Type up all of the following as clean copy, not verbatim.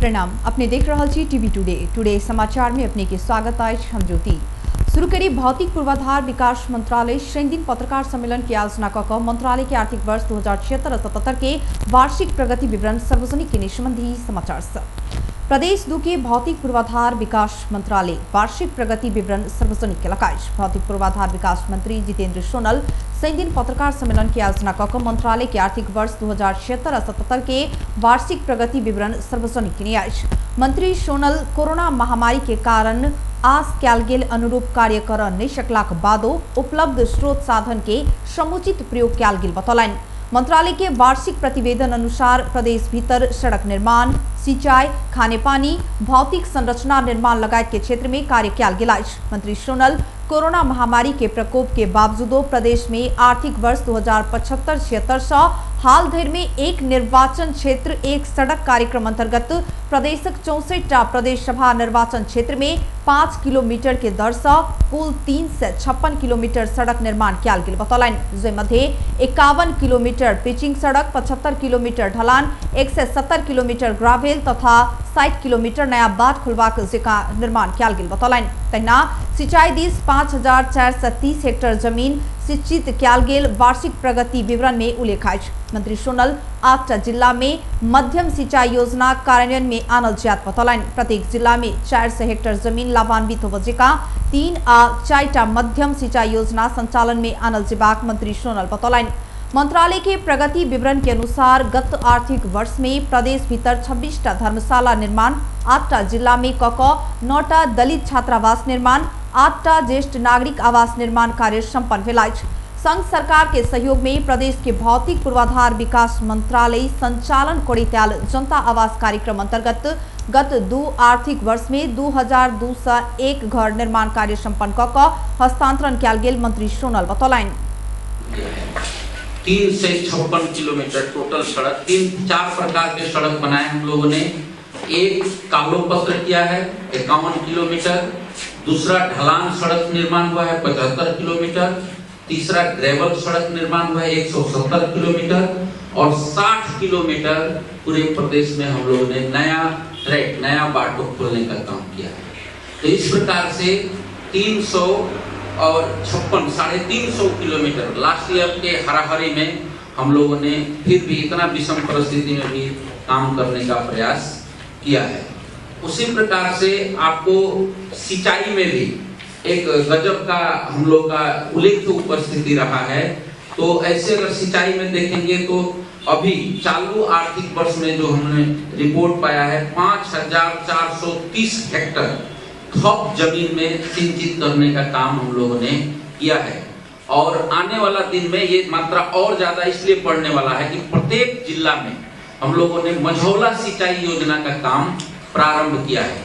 प्रणाम। अपने देख रहल छी टीवी टुडे। टुडे समाचार में अपने के स्वागत अछि। हम ज्योति। शुरू करी भौतिक पूर्वाधार विकास मंत्रालय शनि दिन पत्रकार सम्मेलन के आयोजना क क मंत्रालय के आर्थिक वर्ष 2076-77 के वार्षिक प्रगति विवरण सार्वजनिक केने संबंधी समाचार से प्रदेश 2 के भौतिक पूर्वाधार विकास मंत्रालय वार्षिक प्रगति विवरण सार्वजनिक केलक अछि। भौतिक पूर्वाधार विकास मंत्री जितेंद्र सोनल शनि दिन पत्रकार सम्मेलन के आयोजना क क मंत्रालय के आर्थिक वर्ष 2076-77 के वार्षिक प्रगति विवरण सार्वजनिक केने अछि। मंत्री सोनल कोरोना महामारी के कारण आस कयल गेल अनुरूप कार्य कर नहि सकलाक बादो उपलब्ध स्रोत साधन के समुचित प्रयोग कयल गेल बतौलनि। मंत्रालय के वार्षिक प्रतिवेदन अनुसार प्रदेश भीतर सड़क निर्माण, सिंचाई, खानेपानी, भौतिक संरचना निर्माण लगायत के क्षेत्र में कार्य कयल गेल अछि। मंत्री सोनल कोरोना महामारी के प्रकोप के बावजूदो प्रदेश में आर्थिक वर्ष 2075-76 से हाल धरि में एक निर्वाचन क्षेत्र एक सड़क कार्यक्रम अंतर्गत प्रदेशक 64टा प्रदेश सभा निर्वाचन क्षेत्र में 5 किलोमीटर के दर से कुल 356 किलोमीटर सड़क निर्माण कयल गेल बतौलनि। जाहि मध्य 51 किलोमीटर पिचिंग सड़क, 75 किलोमीटर ढलान, 170 किलोमीटर ग्रावेल तथा 60 किलोमीटर नया बाट खोलबाक जेका निर्माण कयल गेल बतौलनि। तहिना सिंचाई दिस 5430 हेक्टर जमीन सिंचित कयल गेल वार्षिक प्रगति विवरण में उल्लेख अछि। मंत्री सोनल 8टा जिला में मध्यम सिंचाई योजना कार्यान्वयन में आनल जायत बतौलनि। प्रत्येक जिला में 400 हेक्टर जमीन लाभान्वित होबय जेका 3 आ 4टा मध्यम सिंचाई योजना संचालन में आनल जेबाक मंत्री सोनल बतौलनि। मंत्रालय के प्रगति विवरण के अनुसार गत आर्थिक वर्ष में प्रदेश भीतर 26टा धर्मशाला निर्माण, 8टा जिला में क 9टा दलित छात्रावास निर्माण, 8टा ज्येष्ठ नागरिक आवास निर्माण कार्य संपन्न भेल अछि। संघ सरकार के सहयोग में प्रदेश के भौतिक पूर्वाधार विकास मंत्रालय संचालन करैत आयल जनता आवास कार्यक्रम अंतर्गत गत 2 आर्थिक वर्ष में 2201 घर निर्माण कार्य संपन्न क क हस्तांतरण कयल गेल मंत्री सोनल बतौलनि। 356 किलोमीटर टोटल सड़क, 3-4 प्रकार के सड़क बनाए हम लोगों ने। एक कालोपत्र किया है 51 किलोमीटर, दूसरा ढलान सड़क निर्माण हुआ है 75 किलोमीटर, तीसरा ग्रेवल सड़क निर्माण हुआ है 170 किलोमीटर और 60 किलोमीटर पूरे प्रदेश में हम लोगों ने नया ट्रैक, नया बाटो खोलने का काम किया है। तो इस प्रकार से 356, 350 किलोमीटर लास्ट ईयर के हराहरी में हम लोगों ने फिर भी इतना विषम परिस्थिति में भी काम करने का प्रयास किया है। उसी प्रकार से आपको सिंचाई में भी एक गजब का हम लोग का उल्लेख्य उपस्थिति रहा है। तो ऐसे अगर सिंचाई में देखेंगे तो अभी चालू आर्थिक वर्ष में जो हमने रिपोर्ट पाया है 5430 हेक्टर थप जमीन में सिंचित करने का काम हम लोगों ने किया है। और आने वाला दिन में ये मात्रा और ज्यादा इसलिए बढ़ने वाला है कि प्रत्येक जिला में हम लोगों ने मझौला सिंचाई योजना का काम प्रारंभ किया है।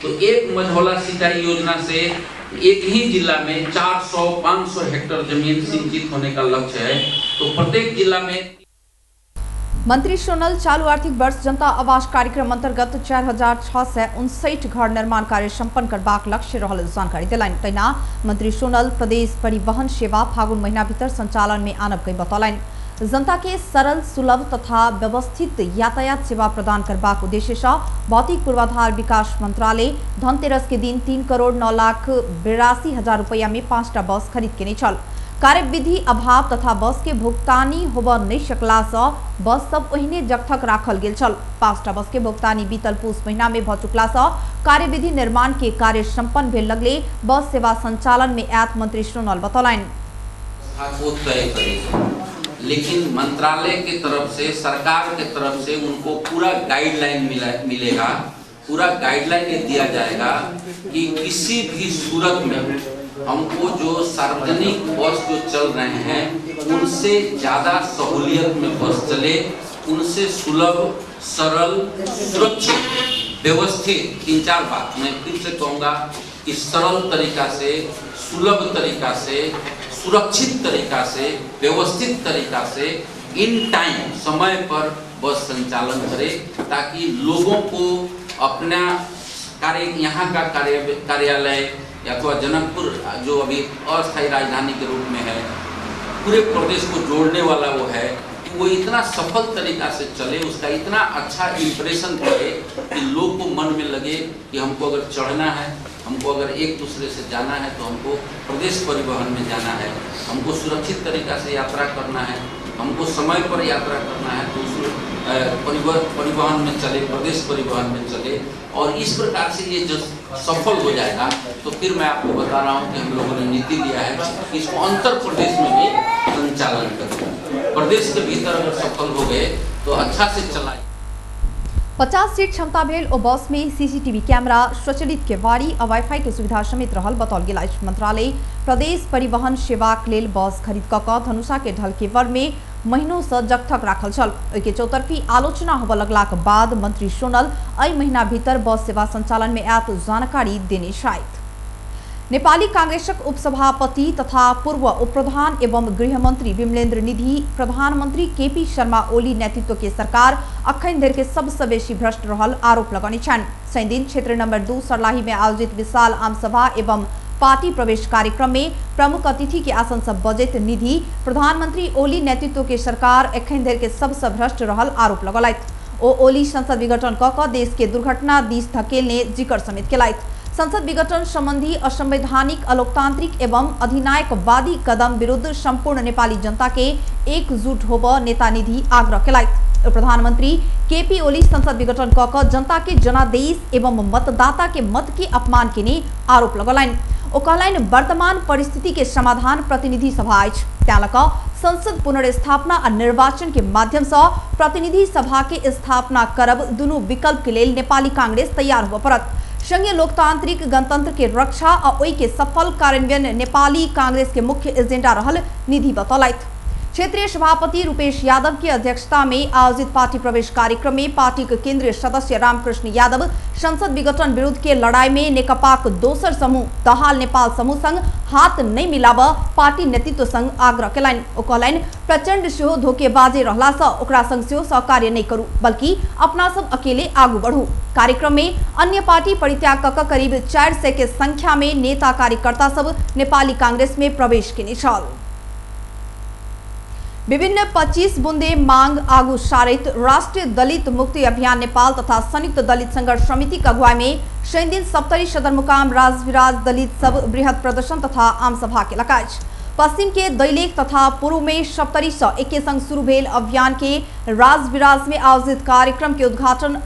तो एक मझौला सिंचाई योजना से एक ही जिला में 400-500 हेक्टर जमीन सिंचित होने का लक्ष्य है। तो प्रत्येक जिला में मंत्री सोनल चालू आर्थिक वर्ष जनता आवास कार्यक्रम अंतर्गत 4659 घर निर्माण कार्य संपन्न करबाक लक्ष्य रहल जानकारी देलनि। तहिना मंत्री सोनल प्रदेश परिवहन सेवा फागुन महीना भीतर संचालन में आनब के बतौलनि। जनता के सरल, सुलभ तथा व्यवस्थित यातायात सेवा प्रदान करबाक उद्देश्य से भौतिक पूर्वाधार विकास मंत्रालय धनतेरस के दिन 3,09,82,000 रुपया में 5टा बस खरीद केने छल। कार्यविधि अभाव तथा बस के भुगतानी होबय नहि सकला से बस सब ओहिने जगथक राखल गेल छल। 5टा बस के भुगतानी बीतल पूस महीना में भ चुकला से कार्यविधि निर्माण के कार्य संपन्न भेल लगले बस सेवा संचालन में आयत मंत्री सोनल बतौलनि। लेकिन मंत्रालय के तरफ से, सरकार के तरफ से उनको पूरा गाइडलाइन मिलेगा, पूरा गाइडलाइन ये दिया जाएगा कि किसी भी सूरत में हमको जो सार्वजनिक बस जो चल रहे हैं उनसे ज़्यादा सहूलियत में बस चले, उनसे सुलभ, सरल, सुरक्षित, व्यवस्थित, 3-4 बात मैं फिर से कहूँगा कि सरल तरीका से, सुलभ तरीका से, सुरक्षित तरीका से, व्यवस्थित तरीका से, इन टाइम, समय पर बस संचालन करे, ताकि लोगों को अपना कार्य, यहाँ का कार्यालय या अथवा जनकपुर जो अभी अस्थायी राजधानी के रूप में है, पूरे प्रदेश को जोड़ने वाला वो है, कि वो इतना सफल तरीका से चले, उसका इतना अच्छा इम्प्रेशन पड़े कि लोग को मन में लगे कि हमको अगर चढ़ना है, हमको अगर एक दूसरे से जाना है तो हमको प्रदेश परिवहन में जाना है, हमको सुरक्षित तरीका से यात्रा करना है, हमको समय पर यात्रा करना है तो उस परिवहन में चले, प्रदेश परिवहन में चले। और इस प्रकार से ये जो सफल हो जाएगा तो फिर मैं आपको बता रहा हूँ कि हम लोगों ने नीति लिया है कि इसको अंतर प्रदेश में भी संचालन करें। प्रदेश के भीतर अगर सफल हो गए तो अच्छा से चलाए। 50 सीट क्षमता भेल ओ बस में सीसीटीवी कैमरा, स्वचालित केवाड़ी आ वाईफाई के सुविधा समेत रहल बताओल गेल अछि। मंत्रालय प्रदेश परिवहन सेवाक लेल बस खरीद कऽ कऽ धनुषा के ढलकेवर में महीनों से जगथक राखल छल। ओहिके चौतरफी आलोचना होबय लगलाक बाद मंत्री सोनल एहि महीना भीतर बस सेवा संचालन में आयत जानकारी देने छथि। नेपाली कांग्रेसक उपसभापति तथा पूर्व उपप्रधान एवं गृहमंत्री विमलेन्द्र निधि प्रधानमंत्री केपी शर्मा ओली नेतृत्व के सरकार अखन धरि के सबसँ बेसी भ्रष्ट रहल आरोप लगौने छनि। शनिदिन क्षेत्र नंबर 2 सरलाही में आयोजित विशाल आमसभा एवं पार्टी प्रवेश कार्यक्रम में प्रमुख अतिथि के आसन से बजैत निधि प्रधानमंत्री ओली नेतृत्व के सरकार अखन धरि के सबसँ भ्रष्ट रहल आरोप लगौलथि। ओ ओली संसद विघटन कऽ कऽ देश के दुर्घटना दिस धकेलने जिकर समेत केलथि। संसद विघटन संबंधी असंवैधानिक, अलोकतांत्रिक एवं अधिनायकवादी कदम विरुद्ध संपूर्ण नेपाली जनता के एकजुट होबऽ नेता निधि आग्रह केलथि। प्रधानमंत्री केपी ओली संसद विघटन कऽ कऽ जनता के जनादेश एवं मतदाता के मत के अपमान केने आरोप लगौलनि। ओ कहलनि वर्तमान परिस्थिति के समाधान प्रतिनिधि सभा अछि, तैं लऽ कऽ संसद पुनर्स्थापना आ निर्वाचन के माध्यम से प्रतिनिधि सभा के स्थापना करब दुनू विकल्प के लेल नेपाली कांग्रेस तैयार होबऽ पड़त। संघीय लोकतांत्रिक गणतंत्र के रक्षा आ ओहि के सफल कार्यान्वयन नेपाली कांग्रेस के मुख्य एजेंडा रहल निधि बतौलथि। क्षेत्रीय सभापति रूपेश यादव के अध्यक्षता में आयोजित पार्टी प्रवेश कार्यक्रम में पार्टी के केंद्रीय सदस्य रामकृष्ण यादव संसद विघटन विरुद्ध के लड़ाई में नेकपाक दोसर समूह दहाल नेपाल समूह संग हाथ नहीं मिलाब पार्टी नेतृत्व संग आग्रह केलनि। ओ कहलनि प्रचंड सेहो धोखेबाजी रहला से ओकरा संग सेहो सहकार्य नहीं करू, बल्कि अपना सब अकेले आगू बढ़ू। कार्यक्रम में अन्य पार्टी परित्याग कऽ करीब 400 के संख्या में नेता कार्यकर्ता सब नेपाली कांग्रेस में प्रवेश केने छल। विभिन्न 25 बुंदे मांग आगू सारित राष्ट्रीय दलित मुक्ति अभियान नेपाल तथा संयुक्त दलित संघर्ष समिति के अगुवाई में शनिदिन सप्तरी सदरमुकाम राजविराज दलित सब बृहद प्रदर्शन तथा आमसभा केलक अछि। पश्चिम के दैलेख तथा पूर्व में सप्तरी से एके संग शुरू भेल अभियान के राजविराज में आयोजित कार्यक्रम के उद्घाटन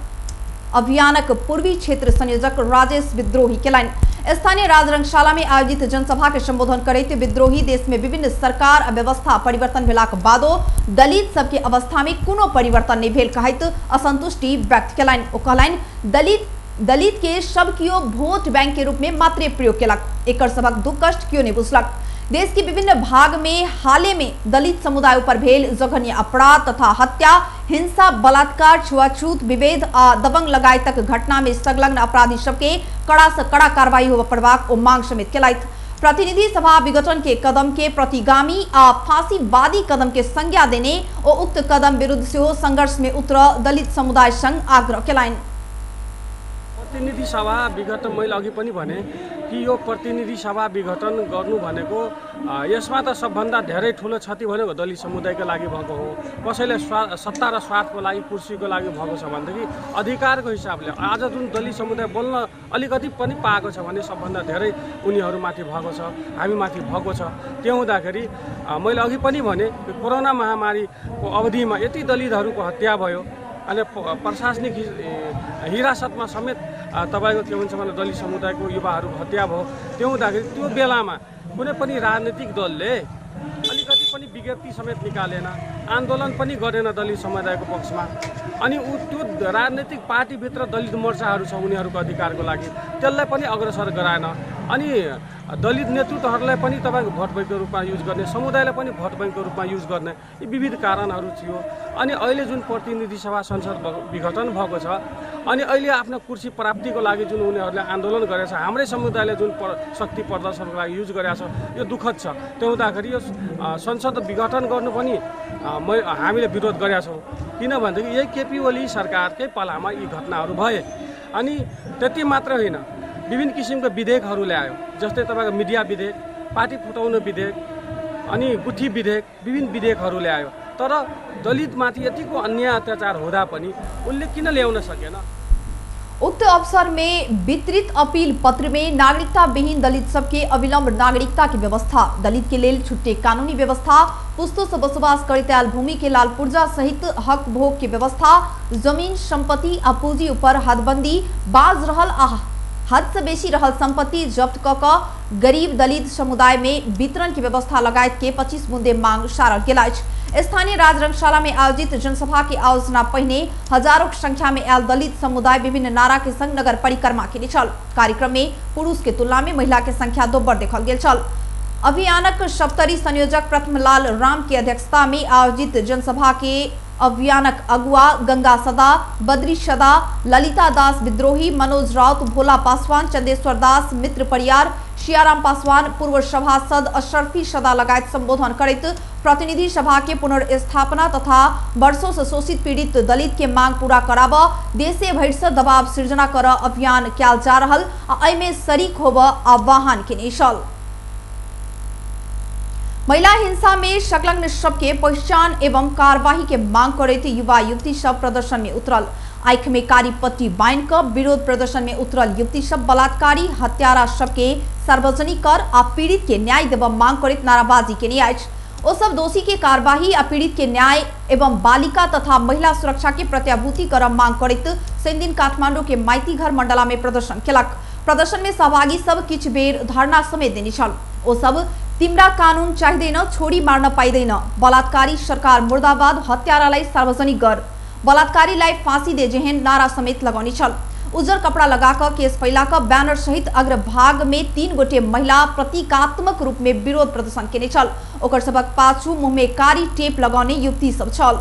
अभियानक पूर्वी क्षेत्र संयोजक राजेश विद्रोही केलनि। स्थानीय राजरंगशाला में आयोजित जनसभा के संबोधन करैत विद्रोही देश में विभिन्न सरकार आ व्यवस्था परिवर्तन भेलाक बादो दलित सबके अवस्था में कोनो परिवर्तन नहीं भेल कहैत असंतुष्टि व्यक्त केलनि। ओ कहलनि दलित के सब कियो वोट बैंक के रूप में मात्रे प्रयोग केलक, एकर सबक दुख कष्ट कियो नहीं बुझलक। देश के विभिन्न भाग में हाले में दलित समुदाय पर भेल जघन्य अपराध तथा हत्या, हिंसा, बलात्कार, छुआछूत, विभेद आ दबंग लगायतक घटना में संलग्न अपराधी सबके कड़ा से कड़ा कार्रवाई होबय पड़बाक ओ मांग समेत केलथि। प्रतिनिधि सभा विघटन के कदम के प्रतिगामी आ फांसीवादी कदम के संज्ञा देने ओ उक्त कदम विरुद्ध सेहो संघर्ष में उतर दलित समुदाय संग आग्रह केलनि। प्रतिनिधि सभा विघटन मैले अघि पनि भने कि यो प्रतिनिधि सभा विघटन गर्नु भनेको यसमा त सबभन्दा धेरै ठुलो क्षति भनेको दलित समुदायको लागि भएको हो। कसैले सत्ता र स्वार्थको लागि कुर्सीको लागि भएको छ भनेदेखि अधिकारको हिसाबले आज जुन दलित समुदाय बोल्न अलिकति पनि पाएको छ भने सबभन्दा धेरै उनीहरूमाथि भएको छ, हामीमाथि भएको छ। त्यो हुँदाखेरि मैले अघि पनि भने कोरोना महामारीको अवधिमा यति दलितहरूको हत्या भयो अनि प्रशासनिक हिरासतमा समेत तपाईँको के भन्छ भने दलित समुदायको युवाहरू हत्या भयो। त्यो हुँदाखेरि त्यो बेलामा कुनै पनि राजनीतिक दलले अलिकति पनि विज्ञप्ति समेत निकालेन, आन्दोलन पनि गरेन दलित समुदायको पक्षमा। अनि त्यो राजनीतिक पार्टीभित्र दलित मोर्चाहरू छ उनीहरूको अधिकारको लागि, त्यसलाई पनि अग्रसर गराएन। अनि दलित नेतृत्वहरूलाई पनि तपाईँको भोट बैङ्कको रूपमा युज गर्ने, समुदायलाई पनि भोट बैङ्कको रूपमा युज गर्ने यी विविध कारणहरू थियो। अनि अहिले जुन प्रतिनिधि सभा संसद विघटन भएको छ अनि अहिले आफ्नो कुर्सी प्राप्तिको लागि जुन उनीहरूले आन्दोलन गरेको छ, हाम्रै समुदायले जुन शक्ति प्रदर्शनको लागि युज गरेको छ, यो दुःखद छ। त्यो हुँदाखेरि यो संसद विघटन गर्नु पनि हामीले विरोध गरेका छौँ। किनभनेदेखि यही केपी ओली सरकारकै पालामा यी घटनाहरू भए। अनि त्यति मात्र होइन, विभिन्न किसिमको विधेयकहरू ल्यायो, जस्तै तपाईँको मिडिया विधेयक, पार्टी फुटाउनु विधेयक अनि गुठी विधेयक, विभिन्न विधेयकहरू ल्यायो। तर दलितमाथि यतिको अन्याय अत्याचार हुँदा पनि उसले किन ल्याउन सकेन? उक्त अवसर में वितरित अपील पत्र में नागरिकता विहीन दलित सबके अविलंब नागरिकता की व्यवस्था, दलित के लेल छुट्टे कानूनी व्यवस्था, पुस्तों से बसोबास करैत आयल भूमि के लाल पुर्जा सहित हक भोग के व्यवस्था, जमीन संपत्ति आ पूंजी ऊपर हदबंदी, बाज रहल आ हद से बेसी रहल संपत्ति जब्त क क गरीब दलित समुदाय में वितरण की व्यवस्था लगायत के 25 बुंदे मांग सारल गेल अछि। स्थानीय राजरंगशाला में आयोजित जनसभा के आयोजना पहिने हजारों की संख्या में आयल दलित समुदाय विभिन्न नारा के संग नगर परिक्रमा केने छल। कार्यक्रम में पुरुष के तुलना में महिला के संख्या दोब्बर देखल गेल छल। अभियानक सप्तरी संयोजक प्रथम लाल राम के अध्यक्षता में आयोजित जनसभा के अभियानक अगुआ गंगा सदा, बद्री सदा, ललिता दास विद्रोही, मनोज राउत, भोला पासवान, चंदेश्वर दास, मित्र परियार, सियाराम पासवान, पूर्व सभासद अशरफी सदा लगायत संबोधन करैत प्रतिनिधि सभा के पुनर्स्थापना तथा वर्षों से शोषित पीड़ित दलित के मांग पूरा कराब, देशे भरि से दबाव सृजना कर अभियान कयल जा रहल आ एहिमे शरीक होब आह्वान केने छल। महिला हिंसा में संलग्न सबके पहचान एवं कार्यवाही के मांग करैत युवा युवती सब प्रदर्शन में उतरल। आँख में कारी पट्टी बांधि कऽ विरोध प्रदर्शन में उतरल युवती सब बलात्कारी हत्यारा सबके सार्वजनिक कर आ पीड़ित के न्याय देबऽ मांग करैत नाराबाजी केने अछि। ओ सब दोषी के कार्यवाही आ पीड़ित के न्याय एवं बालिका तथा महिला सुरक्षा के प्रत्याभूति कर मांग करैत शनिदिन काठमांडू के माइतीघर मंडला में प्रदर्शन केलक। प्रदर्शन में सहभागी सब किछु बेर धरना समेत देने छल। ओ सब तिम्रा कानून चाहिँदैन, छोरी मार्न पाइँदैन, बलात्कारी सरकार मुर्दाबाद, हत्यारालाई सार्वजनिक गर, बलात्कारीलाई फाँसी they जेहन नारा समेत लगौने छल। उज्जर कपड़ा लगाकऽ केस फैलाकऽ बैनर सहित अग्रभाग में 3 गोटे महिला प्रतीकात्मक रूप में विरोध प्रदर्शन केने छल। ओकर सबक पाछू मुँह में कारी टेप लगौने युवती सब छल।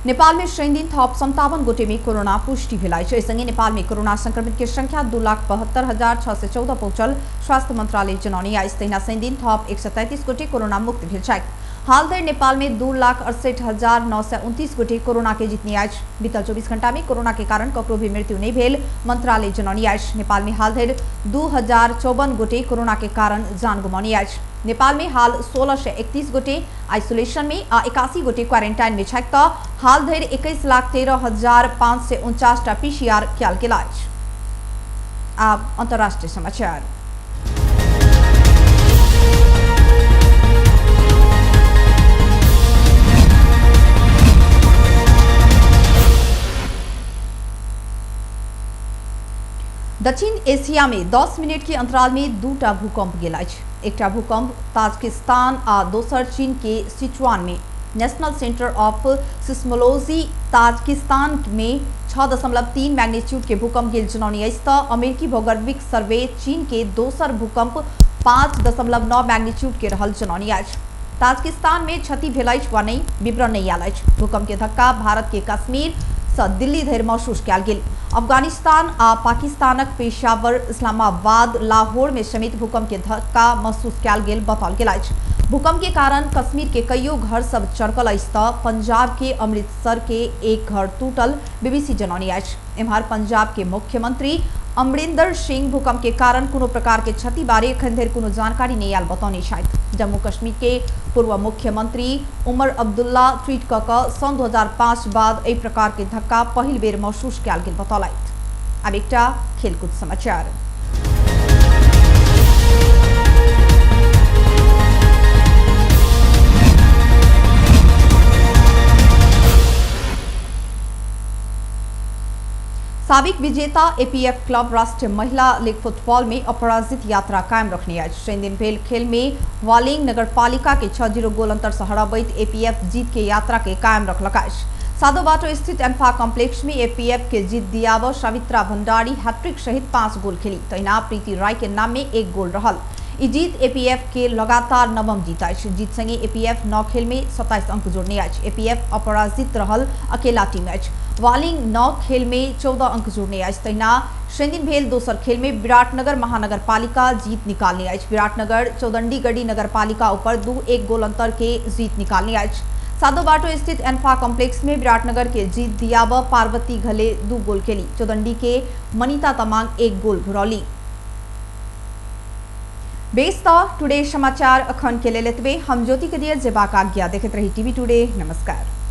नेपाल में शनिदिन थप 57 गोटे में कोरोना पुष्टि भेल अछि। एहि संगे नेपाल में कोरोना संक्रमित के संख्या 2,72,614 पहुंचल स्वास्थ्य मंत्रालय जनौने अछि। तहिना शनिदिन थप 133 गोटे कोरोना मुक्त भेल छथि। हाल धरि नेपाल में 2,68,929 गोटे कोरोना के जितने अछि। बीतल 24 घंटा में कोरोना के कारण ककरो भी मृत्यु नहीं भेल मंत्रालय जनौने अछि। नेपाल में हाल धरि 2,054 गोटे कोरोना के कारण जान गुमौने अछि। नेपाल में हाल 1,631 गोटे आइसोलेशन में आ 81 गोटे क्वारेंटाइन में छथि त हाल धरि 21,13,549 टा पीसीआर कयल गेल अछि। आब अंतर्राष्ट्रीय समाचार। दक्षिण एशिया में 10 मिनट के अंतराल में 2 भूकंप गेल अछि। एकटा भूकंप ताजिकिस्तान आ दोसर चीन के सिचुआन में। National centre of seismology Tajikistan में 6.3 मैग्नीट्यूड के भूकंप गेल जनौने अछि त अमेरिकी भौगोलिक सर्वे चीन के दोसर भूकंप 5.9 मैग्नीट्यूड के रहल जनौने अछि। ताजिकिस्तान में क्षति भेल अछि वा नहि विवरण नहि आयल अछि। भूकंप के धक्का भारत के कश्मीर सँ दिल्ली धरि महसूस कयल गेल। अफगानिस्तान आ पाकिस्तानक पेशावर, इस्लामाबाद, लाहौर में समेत भूकंप के धक्का महसूस कयल गेल बताओल गेल अछि। भूकंप के कारण कश्मीर के कईयो घर सब चरकल अछि त पंजाब के अमृतसर के एक घर टूटल बीबीसी जनौने अछि। एम्हर पंजाब के मुख्यमंत्री अमरिंदर सिंह भूकंप के कारण कोनो प्रकार के क्षति बारे एखन धरि कोनो जानकारी नहि आयल बतौने छथि। जम्मू कश्मीर के पूर्व मुख्यमंत्री उमर अब्दुल्ला ट्वीट कऽ कऽ सन् 2005 बाद एहि प्रकार के धक्का पहिल बेर महसूस कयल गेल बतौलथि। आब एकटा खेलकूद समाचार। साबिक विजेता एपीएफ क्लब राष्ट्रीय महिला लीग फुटबॉल में अपराजित यात्रा कायम रखने अछि। शनिदिन भेल खेल में वालिंग नगरपालिका के 6-0 गोल अंतर से हराबैत एपीएफ जीत के यात्रा के कायम रखलक अछि। सादोबाटो स्थित एन्फा कॉम्प्लेक्स में एपीएफ के जीत दियाब सावित्रा भंडारी हैट्रिक सहित 5 गोल खेली। तहिना प्रीति राय के नाम में 1 गोल रहल। ई जीत एपीएफ के लगातार 9म जीत अछि। जीत संगे एपीएफ 9 खेल में 27 अंक जोड़ने अछि। एपीएफ अपराजित रहल अकेला टीम अछि। वालिंग 9 खेल में 14 अंक जोड़ने अछि। तहिना शनिदिन भेल दोसर खेल में विराटनगर महानगरपालिका जीत निकालने अछि। विराटनगर चौदंडीगढ़ी नगरपालिका ऊपर 2-1 गोल अंतर के जीत निकालने अछि। सादोबाटो स्थित एन्फा कॉम्प्लेक्स में विराटनगर के जीत दियाब पार्वती घले 2 गोल खेली। चौदंडी के मनीता तमांग 1 गोल घुरौली। बेस त टुडे समाचार अखन के लेल एतबे। हम ज्योति के दिए जेबाक आज्ञा। देखैत रही टीवी टुडे। नमस्कार।